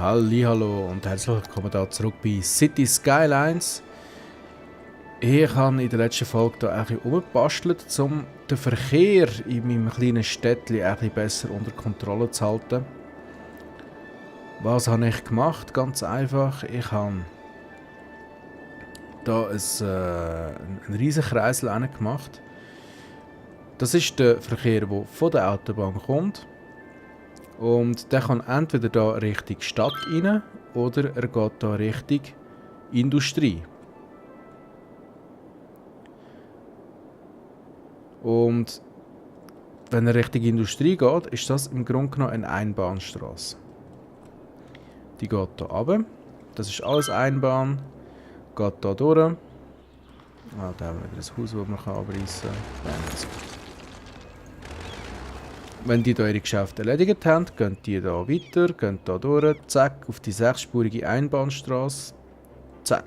Hallihallo und herzlich willkommen hier zurück bei City Skylines. Ich habe in der letzten Folge hier ein bisschen umgebastelt, um den Verkehr in meinem kleinen Städtchen ein bisschen besser unter Kontrolle zu halten. Was habe ich gemacht? Ganz einfach, ich habe hier einen riesen Kreisel gemacht. Das ist der Verkehr, der von der Autobahn kommt. Und der kann entweder da Richtung Stadt rein oder er geht da Richtung Industrie. Und wenn er Richtung Industrie geht, ist das im Grunde genommen eine Einbahnstraße. Die geht hier runter. Das ist alles Einbahn. Geht hier durch. Ah, da haben wir wieder ein Haus, das man abreißen kann. Wenn die hier ihre Geschäfte erledigt haben, gehen die hier weiter, gehen hier durch, zack, auf die 6-spurige Einbahnstraße, zack.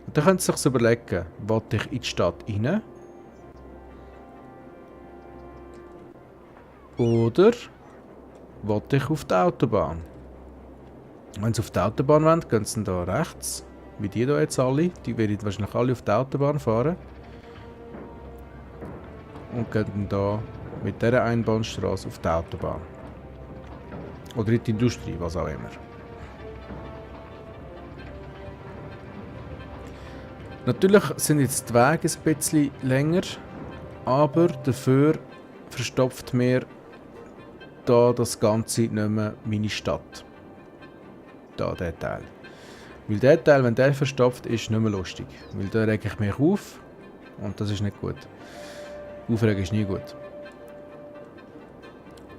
Und dann können sie sich überlegen, will ich in die Stadt rein? Oder will ich auf die Autobahn? Wenn sie auf die Autobahn wollen, gehen sie hier rechts, wie die hier jetzt alle. Die werden wahrscheinlich alle auf die Autobahn fahren. Und gehen dann hier mit dieser Einbahnstraße auf die Autobahn. Oder in die Industrie, was auch immer. Natürlich sind jetzt die Wege ein bisschen länger, aber dafür verstopft mir da das Ganze nicht mehr meine Stadt. Da, der Teil. Weil der Teil, wenn der verstopft ist, nicht mehr lustig. Weil da rege ich mich auf und das ist nicht gut. Aufregen ist nie gut.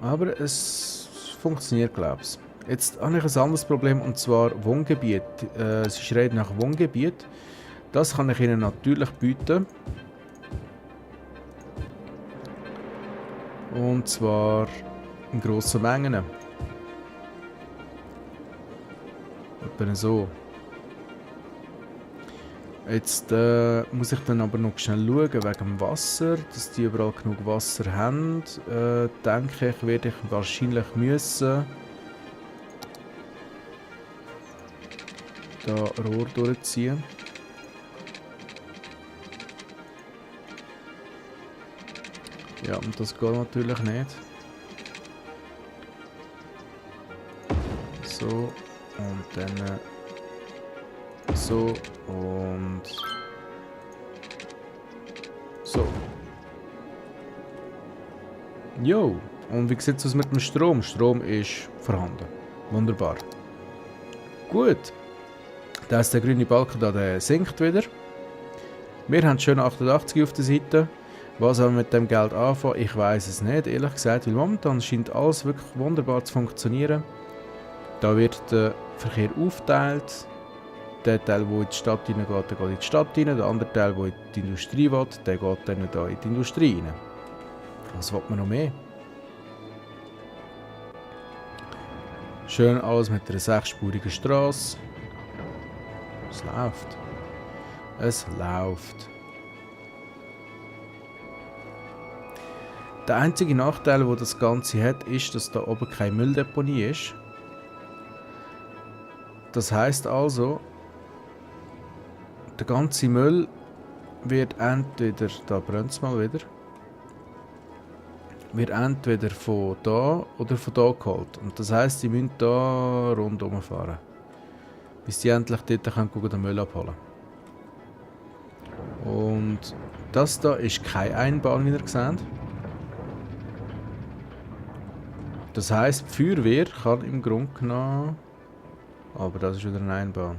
Aber es funktioniert, glaube ich. Jetzt habe ich ein anderes Problem, und zwar Wohngebiet. Sie schreien nach Wohngebiet. Das kann ich Ihnen natürlich bieten. Und zwar in grossen Mengen. Etwa so. Jetzt muss ich dann aber noch schnell schauen wegen dem Wasser, dass die überall genug Wasser haben. Denke ich, werde ich wahrscheinlich müssen da Rohr durchziehen. Ja, und das geht natürlich nicht. So, und dann so und so. Jo, und wie sieht es aus mit dem Strom? Strom ist vorhanden. Wunderbar. Gut. Da ist der grüne Balken da, der sinkt wieder. Wir haben schön 88 auf der Seite. Was wir mit dem Geld anfangen, ich weiß es nicht, ehrlich gesagt, weil momentan scheint alles wirklich wunderbar zu funktionieren. Da wird der Verkehr aufgeteilt. Der Teil, der in die Stadt reingeht, der geht in die Stadt rein. Der andere Teil, der in die Industrie will, der geht dann da in die Industrie rein. Was will man noch mehr? Schön alles mit einer 6-spurigen Straße. Es läuft. Es läuft. Der einzige Nachteil, den das Ganze hat, ist, dass da oben keine Mülldeponie ist. Das heisst also, der ganze Müll wird entweder, da brennt es mal wieder, wird entweder von da oder von da geholt. Und das heisst, die müssen da rundherum fahren. Bis die endlich dort können den Müll abholen. Und das da ist keine Einbahn, wie ihr seht. Das heisst, die Feuerwehr kann im Grunde genommen... Aber das ist wieder eine Einbahn.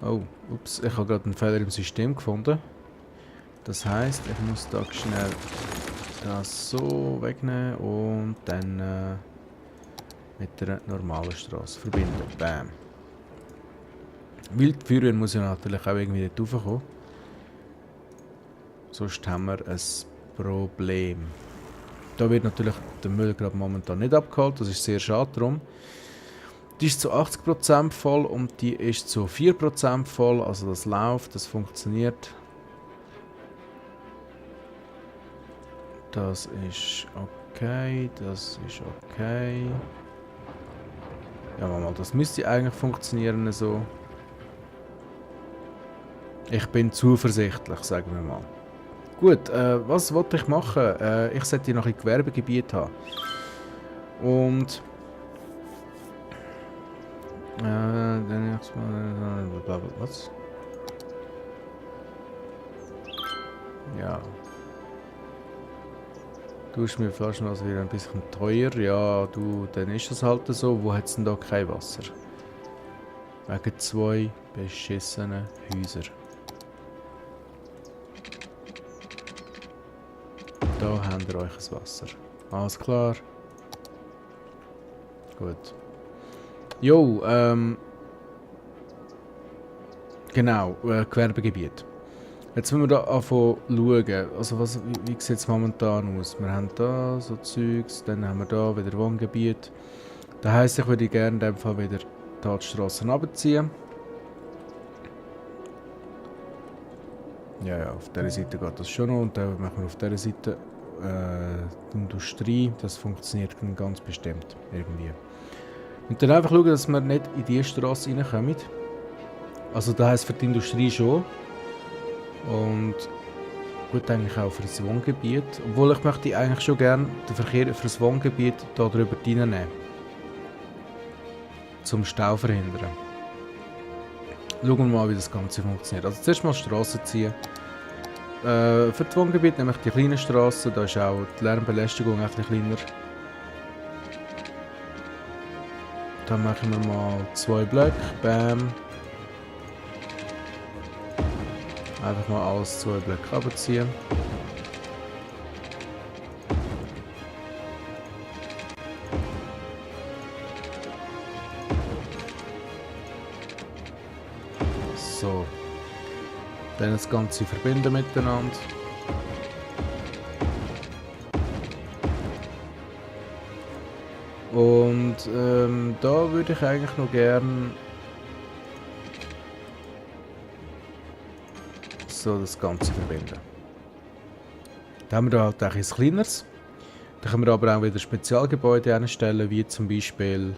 Oh, ups, ich habe gerade einen Fehler im System gefunden. Das heisst, ich muss da schnell das so wegnehmen und dann mit der normalen Straße verbinden. Bam. Weil die Feuerwehr muss ja natürlich auch irgendwie dort raufkommen. Sonst haben wir ein Problem. Da wird natürlich der Müll gerade momentan nicht abgeholt, das ist sehr schade drum. Die ist zu 80% voll und die ist zu 4% voll, also das läuft, das funktioniert. Das ist okay, das ist okay. Ja, mal, das müsste eigentlich funktionieren so. Ich bin zuversichtlich, sagen wir mal. Gut, was wollte ich machen? Ich sollte noch ein Gewerbegebiet haben. Und dann jetzt mal was? Ja. Du bist mir fast noch wieder ein bisschen teuer. Ja, du, dann ist das halt so. Wo hat es denn da kein Wasser? Wegen 2 beschissenen Häuser. Da habt ihr euch ein Wasser. Alles klar. Gut. Jo, genau, Gewerbegebiet. Jetzt müssen wir da anfangen schauen. Also wie sieht es momentan aus? Wir haben da so Zeugs, dann haben wir da wieder Wohngebiet. Das heisst, ich würde gerne in dem Fall wieder die Straßen runterziehen. Ja, auf dieser Seite geht das schon noch und dann machen wir auf dieser Seite die Industrie. Das funktioniert dann ganz bestimmt irgendwie. Und dann einfach schauen, dass wir nicht in diese Straße reinkommen. Also das heisst für die Industrie schon. Und gut, eigentlich auch für das Wohngebiet. Obwohl ich möchte eigentlich schon gerne den Verkehr für das Wohngebiet hier drüber reinnehmen. Zum Stau verhindern. Schauen wir mal, wie das Ganze funktioniert. Also zuerst mal Straßen ziehen. Für das Wohngebiet nämlich die kleinen Straßen, da ist auch die Lärmbelästigung etwas kleiner. Dann machen wir mal 2 Blöcke, bam. Einfach mal alles 2 Blöcke runterziehen. So. Dann das Ganze verbinden miteinander. Und da würde ich eigentlich noch gern so das Ganze verbinden. Dann haben wir da halt ein kleineres. Da können wir aber auch wieder Spezialgebäude einstellen, wie zum Beispiel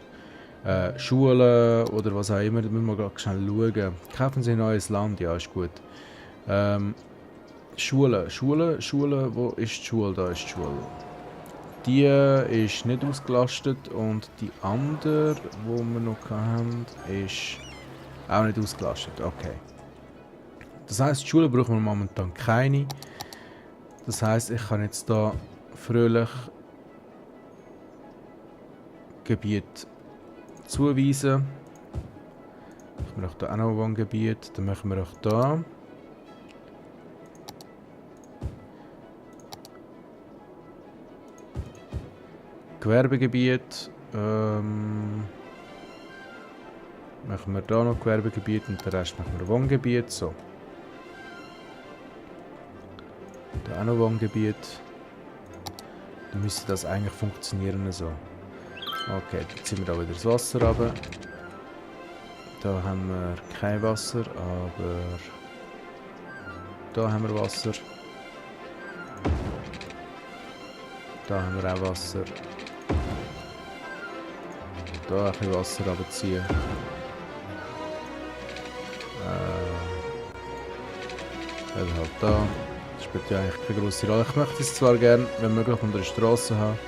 Schulen oder was auch immer. Da müssen wir gerade schnell schauen. Kaufen Sie ein neues Land, ja, ist gut. Schule, wo ist die Schule? Da ist die Schule. Die ist nicht ausgelastet und die andere, die wir noch haben, ist auch nicht ausgelastet. Okay. Das heisst, die Schule brauchen wir momentan keine. Das heisst, ich kann jetzt da fröhlich Gebiet zuweisen. Machen wir auch da auch noch ein Gebiet. Dann machen wir auch da. Gewerbegebiet. Machen wir da noch Gewerbegebiet und den Rest machen wir Wohngebiet. So. Da auch noch Wohngebiet. Dann müsste das eigentlich funktionieren so. Okay, dann ziehen wir da wieder das Wasser runter. Da haben wir kein Wasser, aber da haben wir Wasser. Da haben wir auch Wasser. Da ein bisschen Wasser runterziehen. Oder halt da. Das spielt ja eigentlich keine grosse Rolle. Ich möchte es zwar gerne, wenn möglich, unter der Straße haben.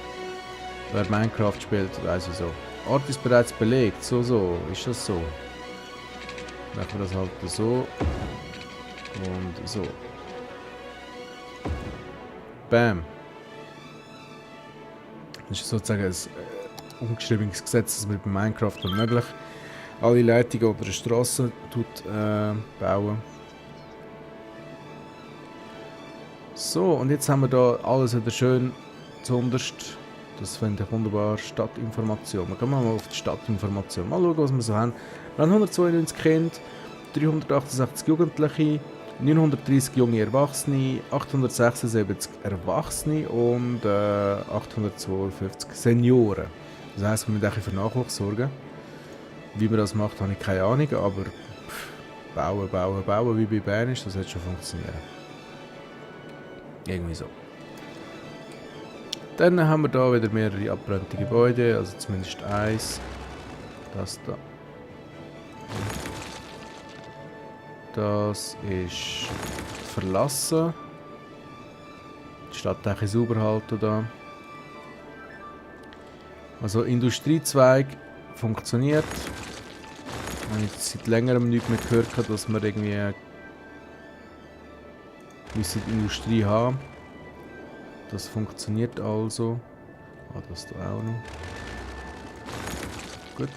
Wer Minecraft spielt, weiss ich so. Ort ist bereits belegt. So, ist das so. Machen wir das halt so. Und so. Bam. Das ist sozusagen ein ungeschriebenes Gesetz, dass man bei Minecraft wenn möglich alle Leitungen unter der Straße bauen. So, und jetzt haben wir da alles wieder schön zuunterst. Das finde ich wunderbar. Stadtinformation. Wir gehen mal auf die Stadtinformation. Mal schauen, was wir so haben. Wir haben 192 Kinder, 368 Jugendliche, 930 junge Erwachsene, 876 Erwachsene und 852 Senioren. Das heisst, wir müssen ein bisschen für Nachwuchs sorgen. Wie man das macht, habe ich keine Ahnung, aber bauen, wie bei Bern ist, das wird schon funktionieren. Irgendwie so. Dann haben wir da wieder mehrere abgebrannte Gebäude, also zumindest eins. Das da. Das ist verlassen. Die Stadtdächer sauber halten da. Also Industriezweig funktioniert. Ich habe jetzt seit längerem nicht mehr gehört, dass wir irgendwie die Industrie haben. Das funktioniert also. Ah, das da auch noch. Gut.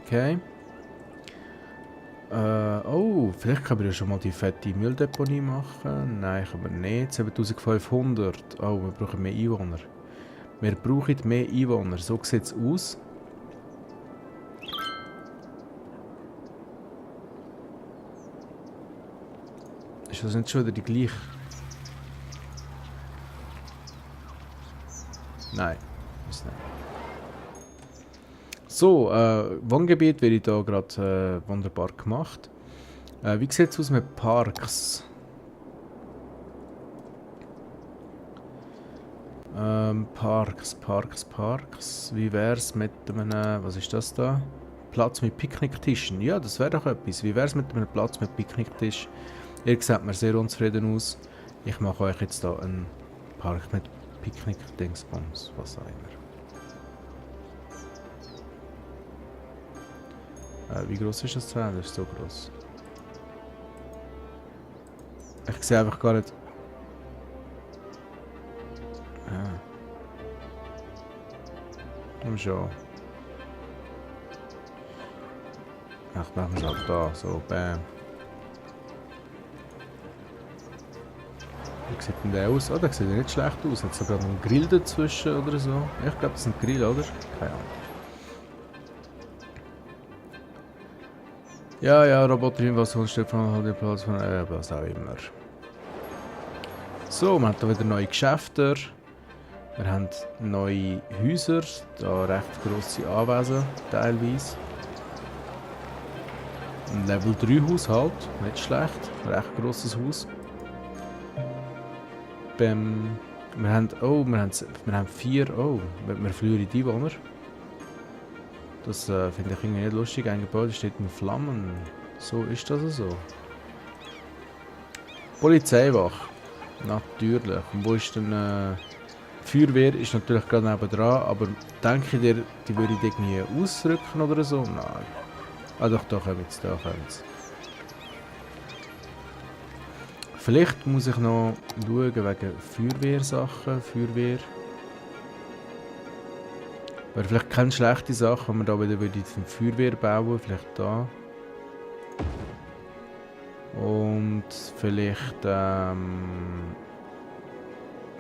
Okay. Oh, vielleicht können wir ja schon mal die fette Mülldeponie machen. Nein, können wir nicht. 7500. Oh, wir brauchen mehr Einwohner. Wir brauchen mehr Einwohner. So sieht es aus. Ist das nicht schon wieder die gleiche? Nein, ist nicht. So, Wohngebiet wird hier gerade wunderbar gemacht. Wie sieht es aus mit Parks? Parks. Wie wäre es mit einem, was ist das da? Platz mit Picknicktischen. Ja, das wäre doch etwas. Wie wäre es mit einem Platz mit Picknicktisch? Ihr seht mir sehr unzufrieden aus. Ich mache euch jetzt hier einen Park mit Picknick-Dingsbums, was auch immer. Wie groß ist das Teil? Das ist so groß. Ich sehe einfach gar nicht. Ah. Komm schon. Ach, machen wir es halt da. So, bam. Wie sieht denn der aus? Oh, der sieht ja nicht schlecht aus. Hat sogar einen Grill dazwischen oder so. Ich glaube, das ist ein Grill, oder? Keine Ahnung. Ja, Roboter-Invasion-Stelle von den Platz von was auch immer. So, wir haben hier wieder neue Geschäfte. Wir haben neue Häuser, da recht grosse Anwesen teilweise. Ein Level 3 Haushalt, nicht schlecht, recht grosses Haus. Wir haben 4, wir verlieren die Einwohner. Das finde ich irgendwie nicht lustig. Ein Gebäude steht in Flammen. So ist das so. Polizeiwache. Natürlich. Und wo ist denn... Feuerwehr ist natürlich gerade nebendran, aber denke ich dir, die würde ich irgendwie ausrücken oder so? Nein. Ah doch, da kommen sie, Vielleicht muss ich noch schauen wegen Feuerwehrsachen. Feuerwehr. Wäre vielleicht keine schlechte Sache, wenn wir da wieder eine Feuerwehr bauen, vielleicht da. Und vielleicht, was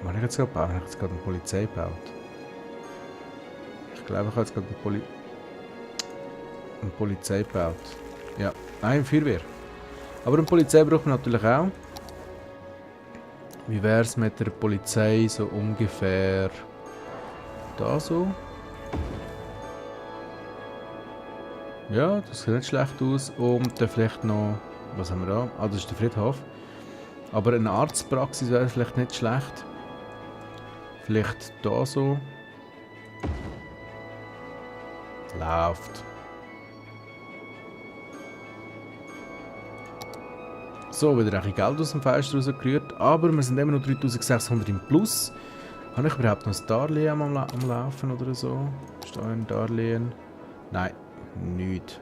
habe ich jetzt gerade gebaut? Ich habe jetzt gerade eine Polizei gebaut. Ich glaube, ich habe jetzt gerade eine Polizei gebaut. Ja, nein, eine Feuerwehr. Aber eine Polizei braucht man natürlich auch. Wie wäre es mit der Polizei so ungefähr da so? Ja, das sieht nicht schlecht aus. Und dann vielleicht noch, was haben wir da? Ah, das ist der Friedhof. Aber eine Arztpraxis wäre vielleicht nicht schlecht. Vielleicht da so. Läuft. So, wieder ein bisschen Geld aus dem Fenster rausgerührt. Aber wir sind immer noch 3600 im Plus. Habe ich überhaupt noch ein Darlehen am Laufen oder so? Ist da ein Darlehen? Nein, nichts.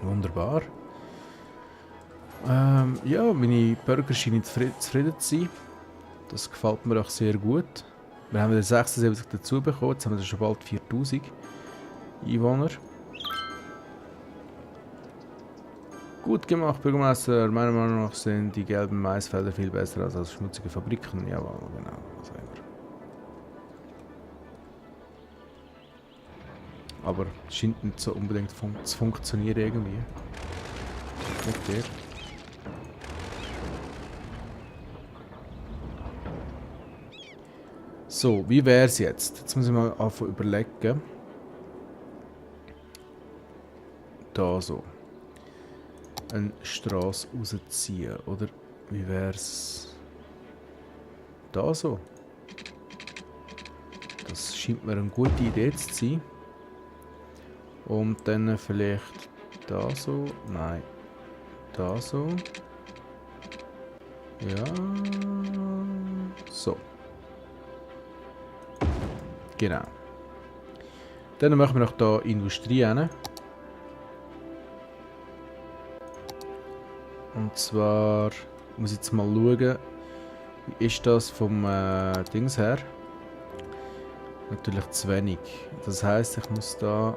Wunderbar. Ja, meine Bürger scheinen zufrieden zu sein. Das gefällt mir auch sehr gut. Wir haben 76 dazu bekommen, jetzt haben wir schon bald 4000 Einwohner. Gut gemacht, Bürgermeister. Meiner Meinung nach sind die gelben Maisfelder viel besser als schmutzige Fabriken. Jawohl, genau. Was auch immer. Aber es scheint nicht so unbedingt zu funktionieren irgendwie. Nicht der. So, wie wäre es jetzt? Jetzt muss ich mal anfangen überlegen. Da so. Eine Straße rausziehen, oder wie wäre es? Da so. Das scheint mir eine gute Idee zu sein. Und dann vielleicht da so. Nein. Da so. Ja. So. Genau. Dann machen wir noch da Industrie hin. Und zwar muss ich jetzt mal schauen, wie ist das vom Dings her? Natürlich zu wenig. Das heisst, ich muss da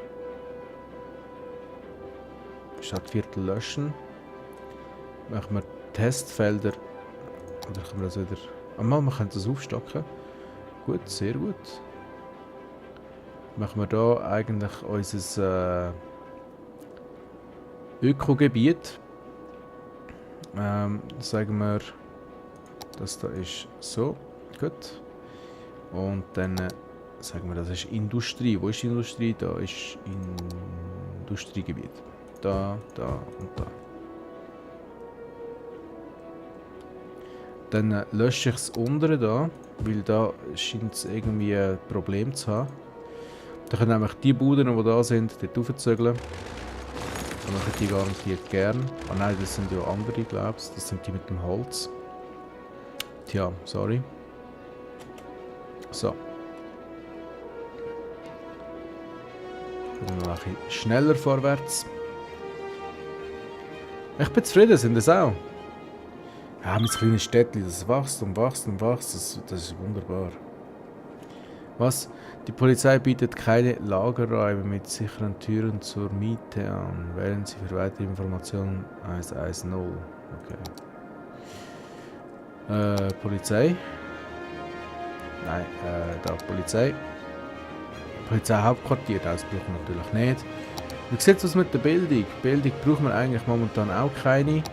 statt Viertel löschen. Machen wir Testfelder. Oder können wir das wieder. Einmal, wir können das aufstocken. Gut, sehr gut. Machen wir da eigentlich unser Ökogebiet. Sagen wir, das da ist so. Gut. Und dann sagen wir, das ist Industrie. Wo ist die Industrie? Da ist Industriegebiet. Da, da und da. Dann lösche ich es unten da, weil da scheint es irgendwie ein Problem zu haben. Da können nämlich die Buden, die da sind, dort raufzügeln. Dann machen die garantiert gern. Ah nein, das sind ja andere, glaube ich. Das sind die mit dem Holz. Tja, sorry. So. Dann noch ein bisschen schneller vorwärts. Ich bin zufrieden, sind das auch? Ja, mein kleines Städtchen, das wächst und wächst und wächst. Das ist wunderbar. Was? Die Polizei bietet keine Lagerräume mit sicheren Türen zur Miete an. Wählen Sie für weitere Informationen 110. Okay. Polizei? Nein, da Polizei. Polizeihauptquartier, das brauchen wir natürlich nicht. Wie sieht es aus mit der Bildung? Bildung brauchen wir eigentlich momentan auch keine.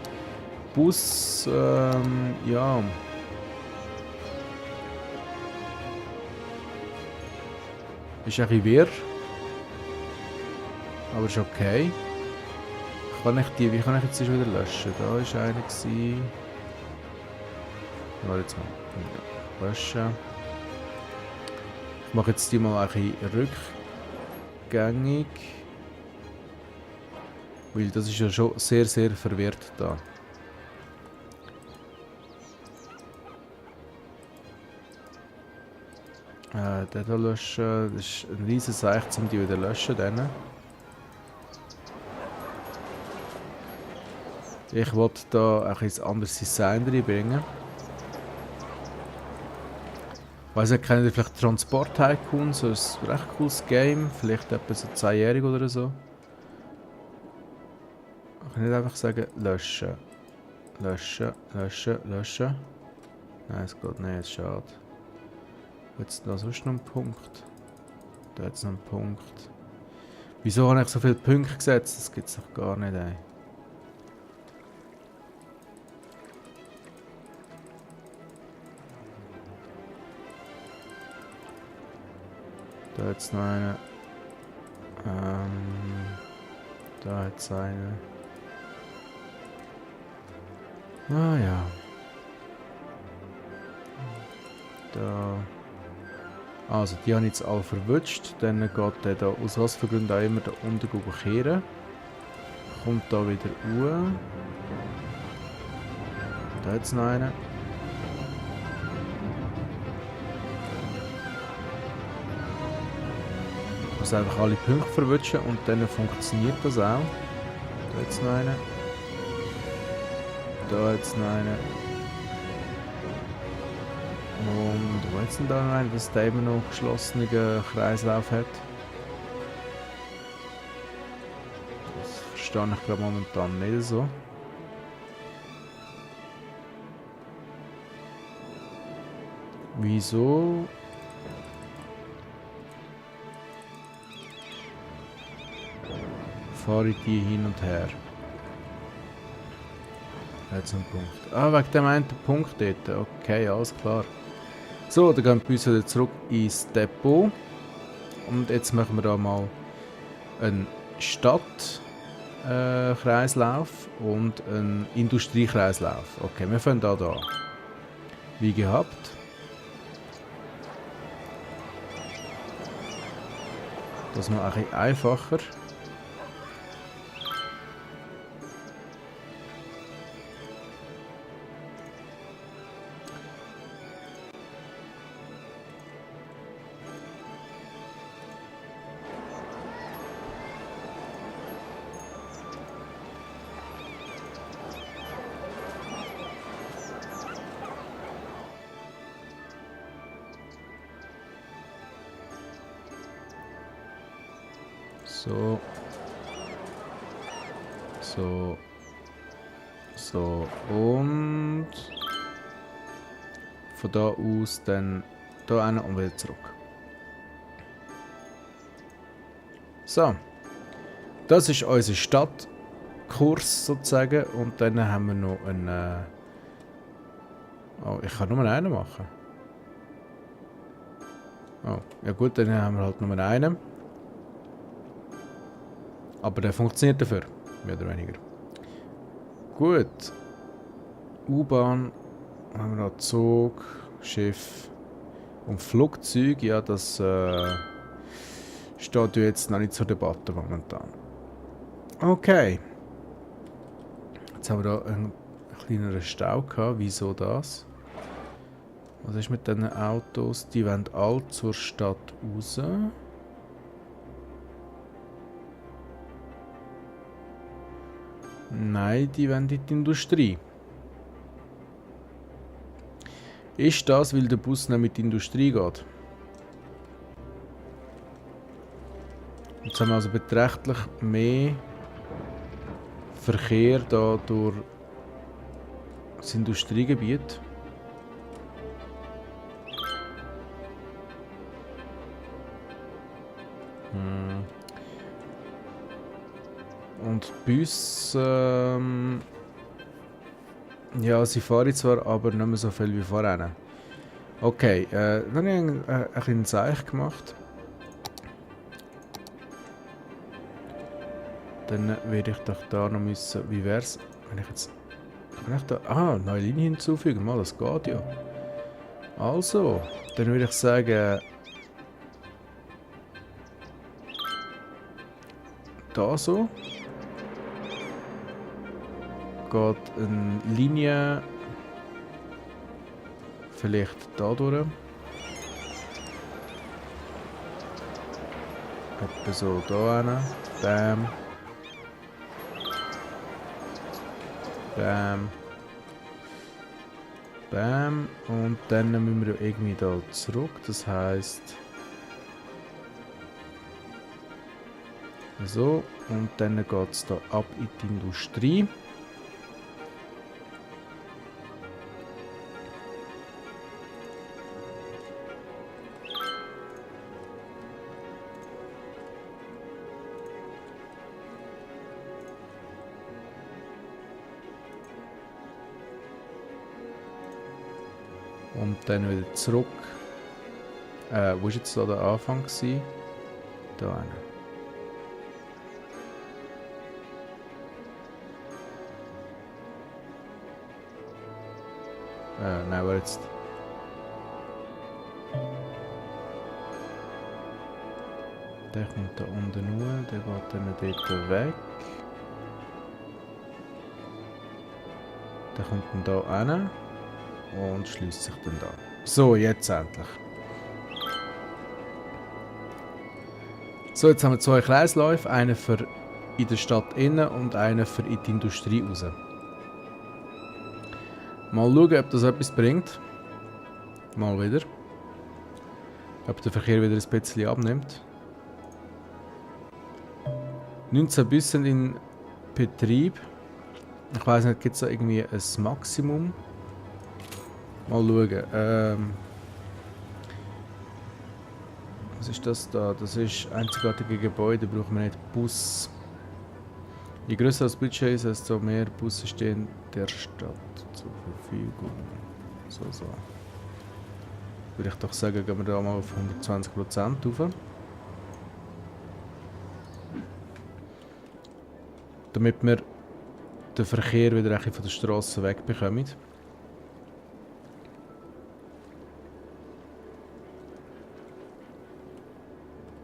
Bus, ja. Ist ein bisschen wirr. Aber ist okay. Wie kann ich jetzt wieder löschen? Da war einer. Warte jetzt mal. Löschen. Ich mache jetzt die mal ein bisschen rückgängig. Weil das ist ja schon sehr, sehr verwirrt da. Den hier löschen. Das ist ein riesen Seich, um die wieder zu löschen. Dann. Ich wollte da ein anderes Design reinbringen. Ich weiss nicht, kennt ihr vielleicht Transport Tycoon? So ein recht cooles Game. Vielleicht etwa so 10-jährig oder so. Ich kann nicht einfach sagen, löschen. Löschen, löschen, löschen. Nein, es geht nicht, schade. Jetzt da sonst noch einen Punkt. Da jetzt noch einen Punkt. Wieso habe ich so viele Punkte gesetzt? Das gibt es doch gar nicht, ey. Da jetzt noch eine. Da jetzt eine. Ah ja. Da. Also, die habe ich jetzt alle verwünscht. Dann geht der da aus was für Gründen auch immer da unten kehren. Kommt da wieder hoch. Da jetzt noch einen. Ich muss einfach alle Punkte verwünschen und dann funktioniert das auch. Da jetzt noch einen. Da jetzt noch einen. Und wo ist denn da noch einer, dass der immer noch geschlossenen Kreislauf hat? Das verstehe ich gerade momentan nicht so. Wieso? Fahre ich die hin und her? Jetzt ein Punkt. Ah, wegen dem einen Punkt dort. Okay, alles klar. So, dann gehen wir uns wieder zurück ins Depot. Und jetzt machen wir da mal einen Stadtkreislauf und einen Industriekreislauf. Okay, wir fangen da an. Wie gehabt. Das noch ein bisschen einfacher. So. So. So. Und von da aus dann da hin und wieder zurück. So. Das ist unser Stadtkurs sozusagen. Und dann haben wir noch einen. Oh, ich kann nur einen machen. Oh, ja gut, dann haben wir halt nur einen. Aber der funktioniert dafür, mehr oder weniger. Gut. U-Bahn, haben wir noch Zug, Schiff und Flugzeug. Ja, das steht ja jetzt noch nicht zur Debatte momentan. Okay. Jetzt haben wir da einen kleineren Stau gehabt. Wieso das? Was ist mit diesen Autos? Die wollen alle zur Stadt raus. Nein, die wollen in die Industrie. Ist das, weil der Bus nicht mit der Industrie geht? Jetzt haben wir also beträchtlich mehr Verkehr da durch das Industriegebiet. Und die Busse, ja, sie fahren zwar, aber nicht mehr so viel wie vorher. Okay, dann habe ich ein bisschen Zeichen gemacht. Dann werde ich doch da noch müssen, wie wär's, wenn ich jetzt, kann ich da, neue Linie hinzufügen, mal, das geht ja. Also, dann würde ich sagen, da so. Geht eine Linie vielleicht da durch. Etwa so da hin. Bam. Bam. Bam. Und dann müssen wir irgendwie da zurück. Das heisst. So. Und dann geht es da ab in die Industrie. Und dann wieder zurück. Wo war jetzt da der Anfang? Da hin. Nein, aber jetzt. Der kommt da unten nur, der geht dann dort weg. Der kommt dann da hin. Und schließt sich dann da. So, jetzt endlich. So, jetzt haben wir zwei Kreisläufe. Einen für in der Stadt innen und einen für in die Industrie raus. Mal schauen, ob das etwas bringt. Mal wieder. Ob der Verkehr wieder ein bisschen abnimmt. 19 Busse in Betrieb. Ich weiß nicht, gibt es da irgendwie ein Maximum? Mal schauen. Was ist das da? Das ist einzigartige Gebäude, brauchen wir nicht. Bus. Je größer das Budget ist, desto mehr Busse stehen der Stadt zur Verfügung. So. Würde ich doch sagen, gehen wir da mal auf 120% rauf. Damit wir den Verkehr wieder ein bisschen von der Straße wegbekommen.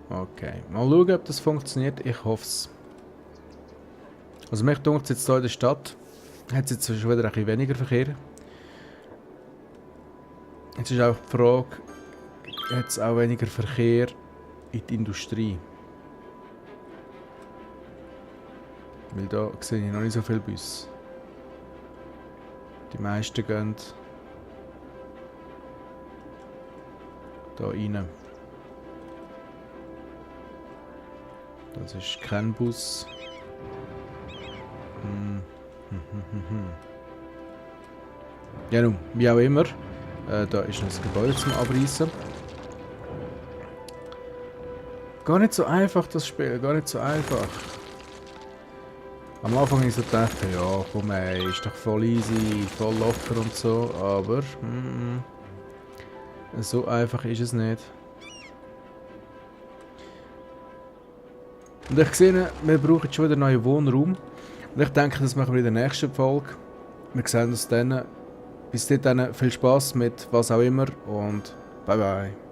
Okay, mal schauen, ob das funktioniert. Ich hoffe es. Also mich dunkt jetzt hier in der Stadt, hat es jetzt schon wieder ein bisschen weniger Verkehr. Jetzt ist auch die Frage, hat es auch weniger Verkehr in die Industrie? Weil da sehe ich noch nicht so viele Busse. Die meisten gehen da rein. Das ist kein Bus. Ja nun, wie auch immer. Da ist noch ein Gebäude zum Abreißen. Gar nicht so einfach das Spiel, gar nicht so einfach. Am Anfang habe ich so gedacht, ja komm ey, ist doch voll easy, voll locker und so, aber so einfach ist es nicht. Und ich sehe, wir brauchen schon wieder einen neuen Wohnraum. Und ich denke, das machen wir in der nächsten Folge. Wir sehen uns dann. Bis dahin viel Spaß mit was auch immer und bye bye.